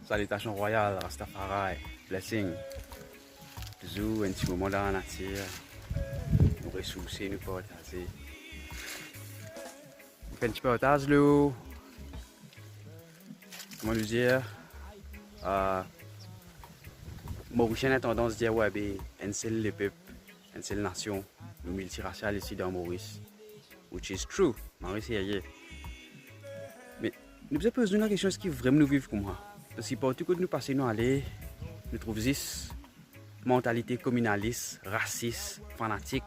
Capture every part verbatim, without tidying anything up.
Salitasion rwayal, Rastafari, blessing. Touzour enn ti moman dan lanatir, nou resourse, nou partaze. Nou fer enn ti partaz lor, kouma nou dir, euh, Morisien ena tandans dir, "Wi, be, enn sel lepep, enn sel nasion, nou miltirasial isi dan Moris." Which is true, mari serye. Me nou bizin poz nou lakestion, eski vremem nou viv koumsa? Parski partou kot nou pase, nou ale, nou trouv zis mantalite kominalis, rasis, fanatik,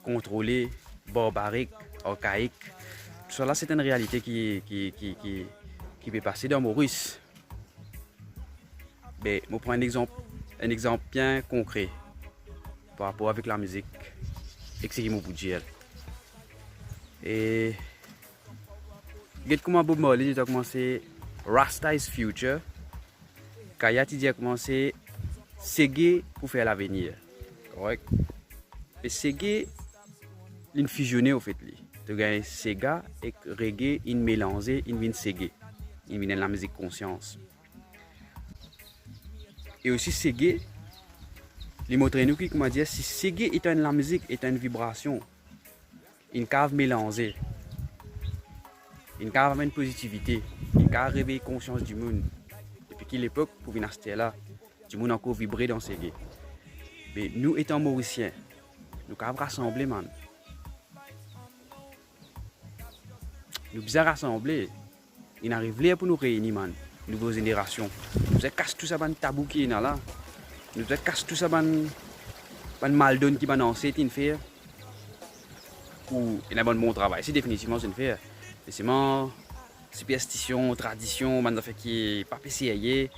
kontrole, barbarik, arkaik. Tousala se enn realite ki, ki, ki, ki, ki pe pase dan Moris. Be, mo pran enn exanp, enn exanp bien konkre par rapor avek lamizik ek seki mo pou dir. E get kouma Bob Marley ti dir koumsa, "Rasta is future." Kaya ti dir koumsa, "Sege pou fer lavenir." Korek? E sege, linn fizione, anfet, li. To gagn sega ek reggae, inn melanze, inn vinn sege. Inn vinn enn lamizik konsians. E osi sege, li montre nou ki, kouma dir, si sege etan enn lamizik, etan enn vibrasion, inn kav melanze, inn kav amenn pozitivite, inn kav revey konsians dimoun. Depi ki lepok pou vinn aster la, dimoun ankor vibre dan sege. Me nou etan Morisien, nou kav rasanble, man. Nou bizin rasanble. Inn ariv ler pou nou reyni, man. Nouvo zenerasion. Nou bizin kas tou sa bann tabou ki ena la. Nou bizin kas tou sa bann, bann maldonn ki bann anset inn fer. Ou ena bann bon travay si, definitivman, zot inn fer. Me selman siperstision, tradision, bann zafer ki pa pe serye,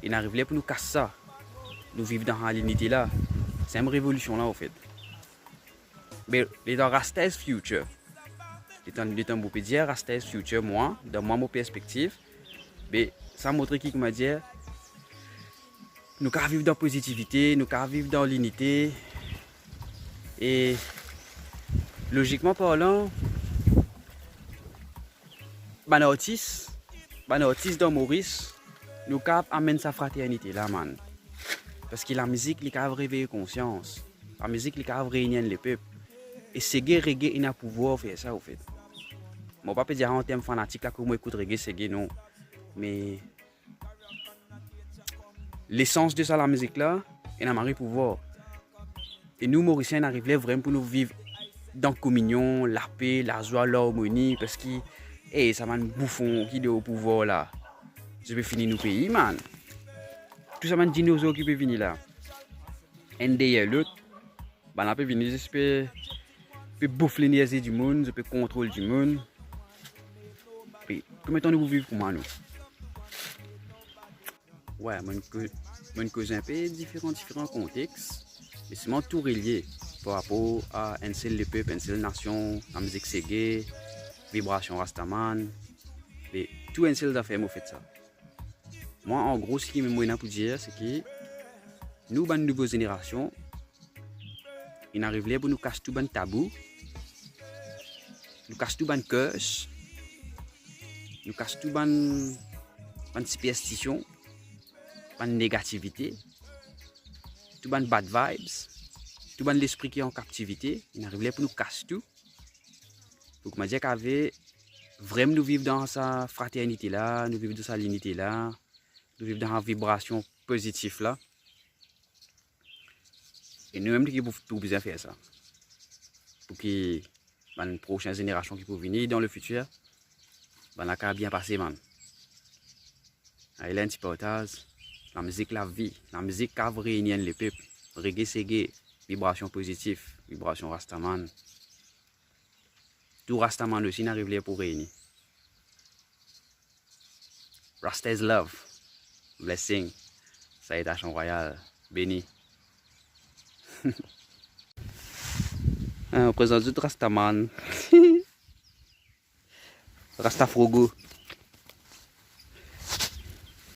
inn ariv ler pou nou kas sa. Nou viv dan sa linite la. Se enn revolision la, anfet. Me letan Rasta is future, letan, letan mo pe dir Rasta is future, mwa, dan mwa, mo perspektiv, be, sa montre ki, kouma dir, nou kav viv dan pozitivite, nou kav viv dan linite. E lozikman parlan, bann artis, bann artis dan Moris, nou kav amenn sa fraternite la, man. Parski lamizik, li kav revey konsians. Lamizik, li kav reyni enn lepep. E sege, reggae ena pouvwar fer sa, anfet. Mo pa pe dir an term fanatik la, kouma mo ekout reggae, sege, non. Me lesans de sa lamizik la, ena mari pouvwar. E nou, Morisien, inn ariv ler vremem pou nou viv dan kominion, lape, lazwa, larmoni, parski, e, sa bann boufon ki dan pouvwar la, zot pe fini nou pei, man. Tou sa bann dinozor ki pe vini la, enn deryer lot, bann la pe vini zis pe, pe bouf lenerzi dimoun, zot pe kontrol dimoun. E konbien tan nou pou viv kouma nou? Wi, mo inn ko-, mo inn koz inpe diferan, diferan kontex, me selman tou relie par rapor a enn sel lepep, enn sel nasion, lamizik sege, vibrasion Rastaman, e tou enn sel zafer, mo fet sa. Mwa, an gro, seki mo ena pou dir, seki nou bann nouvo zenerasion, inn ariv ler pou nou kas tou bann tabou, nou kas tou bann curse, nou kas tou bann, bann siperstision, bann negativite, tou bann bad vibes, tou bann lespri ki an kaptivite, inn ariv ler pou nou kas tou. Pou, kouma dir, kav vremem nou viv dan sa fraternite la, nou viv dan sa linite la, nou viv dan sa vibrasion pozitif la. E noumem ki pou, pou bizin fer sa. Pou ki bann prosin zenerasion ki pou vini dan lefitir, bann la kav bien pase, man. Ala enn ti partaz. Lamizik lavi, lamizik kav reyni enn lepep. Reggae, sege, vibrasion pozitif, vibrasion Rastaman. Tou Rastaman osi inn ariv ler pou reyni. Rasta is love. Blessing. Salitasion rwayal. Beni. Ah, prezant zot Rastaman. Rasta Frogo.